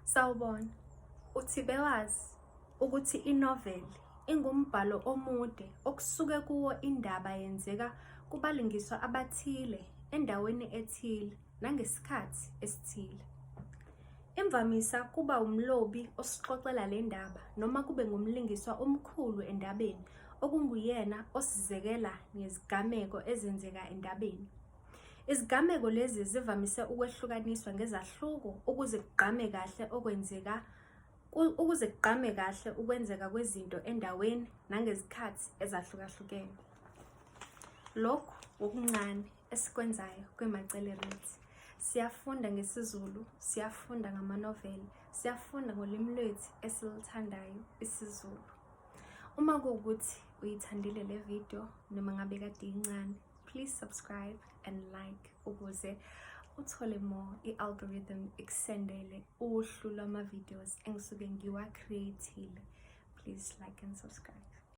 Sawubona, uthi bewazi ukuthi inoveli ingumbhalo omude okusuke kuwo indaba yenzeka kubalingiswa abathile endaweni ethile nangesikhathi esithile. Imvamisa kuba umlobi osixoxela le ndaba noma kube ngumlingiswa omkhulu endabeni okunguyena osizekela ngezigameko ezenzeka endabeni. Izigameko lezi zivamise ukwehlukaniswa ngezahluko ukuze kugqame kahle okwenzeka ukuze kugqame kahle ukwenzeka kwezinto endaweni nangezikhathi ezahlukahlukene. Lokhu okuncane esikwenzayo kwiMacele Reads. Siyafunda ngesiZulu, siyafunda ngamanoveli, siyafunda ngolimi lwethu esiluthandayo isiZulu. Uma kuwukuthi uyithandile le video noma ngabe kade incane, please subscribe and like ukuze uthole more, i-algorithm ikusendele uhlu lwama-videos engisuke ngiwa-create-ile. Please like and subscribe.